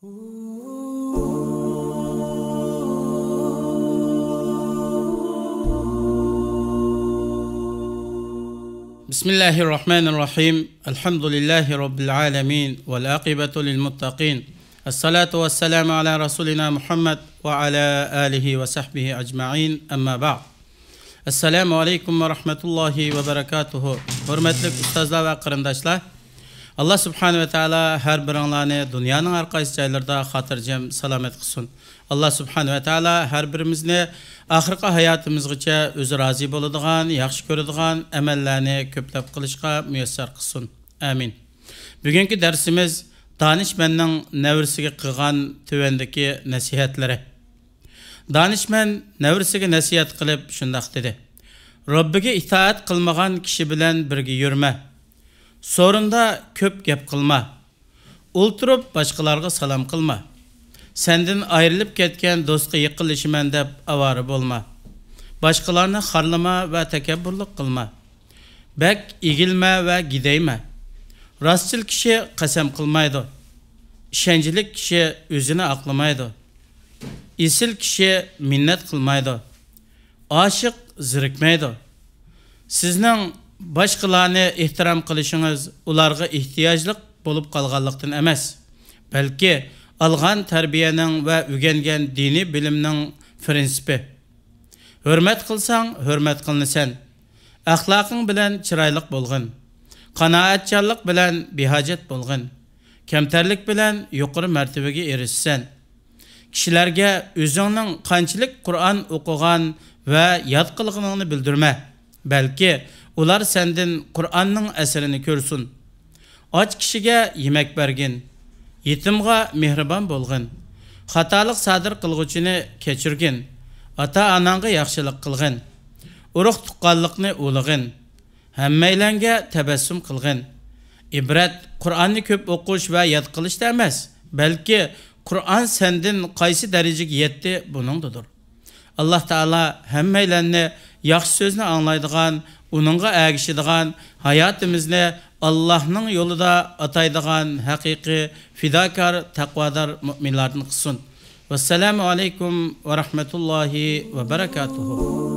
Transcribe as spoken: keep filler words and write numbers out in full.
بسم الله الرحمن الرحيم. الحمد لله رب العالمين، والعاقبة للمتقين. الصلاة والسلام على رسولنا محمد وعلى آله وصحبه أجمعين. أما بعد. السلام عليكم ورحمة الله وبركاته. ھۆرمەتلىك ئۇستازلار ۋە قېرىنداشلار، ئاللا سۇبھانەھۇ ۋە تائالا ھەر بىرىڭلارنى دۇنيانىڭ ھەر قايسى جايلىرىدا خاتىرجەم، سالامەت قىلسۇن. ئاللا سۇبھانەھۇ ۋە تائالا ھەر بىرىمىزنى ئاخىرقى ھاياتىمىزغىچە ئۆزى رازى بولىدىغان، ياخشى كۆرىدىغان ئەمەللەرنى كۆپلەپ قىلىشقا مۇيەسسەر قىلسۇن. ئامىن. بۈگۈنكى دەرسىمىز دانىشمەننىڭ نەۋرىسىگە قىلغان تۆۋەندىكى نەسىھەتلىرى. دانىشمەن نەۋرىسىگە نەسىھەت قىلىپ شۇنداق دېدى: رەببىگە ئىتائەت قىلمىغان كىشى بىلەن بىرگە يۈرمە. سورۇندا كۆپ گەپ قىلما. ئولتۇرۇپ باشقىلارغا سالام قىلما. سەندىن ئايرىلىپ كەتكەن دوستقا يېقىنلىشىمەن دەپ ئاۋارە بولما. باشقىلارنى خارلىما ۋە تەكەببۇرلۇق قىلما. بەك ئېگىلمە ۋە گىدەيمە. راستچىل كىشى قەسەم قىلمايدۇ. ئىشەنچلىك كىشى ئۆزىنى ئاقلىمايدۇ. ئېسىل كىشى مىننەت قىلمايدۇ. ئاشىق زېرىكمەيدۇ. سىزنىڭ باشقىلارنى ئېھتىرام قىلىشىڭىز ئۇلارغا ئېھتىياجلىق بولۇپ قالغانلىقتىن ئەمەس، بەلكى ئالغان تەربىيەنىڭ ۋە ئۆگەنگەن دىنىي بىلىمنىڭ پىرىنسىپى. ھۆرمەت قىلساڭ، ھۆرمەت قىلىنىسەن. ئەخلاقىڭ بىلەن چىرايلىق بولغىن. قانائەتچانلىق بىلەن بىھاجەت بولغىن. كەمتەرلىك بىلەن يۇقىرى مەرتىۋىگە ئېرىشىسەن. كىشىلەرگە ئۆزۈڭنىڭ قانچىلىك قۇرئان ئوقۇغان ۋە ياد قىلغىنىڭنى بىلدۈرمە، بەلكى ئۇلار سەندىن قۇرئاننىڭ ئەسىرىنى كۆرسۇن. ئاچ كىشىگە يېمەك بەرگىن، يېتىمغا مېھرىبان بولغىن، خاتالىق سادىر قىلغۇچىنى كەچۈرگىن، ئاتا-ئاناڭغا ياخشىلىق قىلغىن، ئۇرۇق-تۇغقانلىقنى ئۇلىغىن. ھەممەيلەنگە تەبەسسۇم قىلغىن. ئىبرەت قۇرئاننى كۆپ ئوقۇش ۋە ياد قىلىشتا ئەمەس، بەلكى قۇرئان سەندىن قايسى دەرىجىگە يەتتى، بۇنىڭدىدۇر. ئاللا تائالا ھەممەيلەننى ياخشى سۆزنى ئاڭلايدىغان، ئۇنىڭغا ئەگىشىدىغان، ھاياتىمىزنى ئاللانىڭ يولىدا ئاتايدىغان ھەقىقىي پىداكار، تەقۋادار مۇئمىنلاردىن قىلسۇن. ۋەسسالامۇ ئەلەيكۇم ۋە رەھمەتۇللاھى ۋە بەرەكاتۇھۇ.